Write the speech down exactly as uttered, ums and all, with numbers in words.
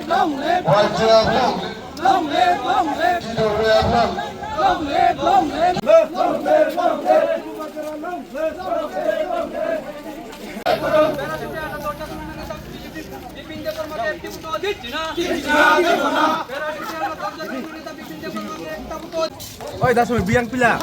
live, long live. Y T F long live. Long live, long live. T W F long live. Long live, long live. Long live, long live. Oi, das mo biyang pila.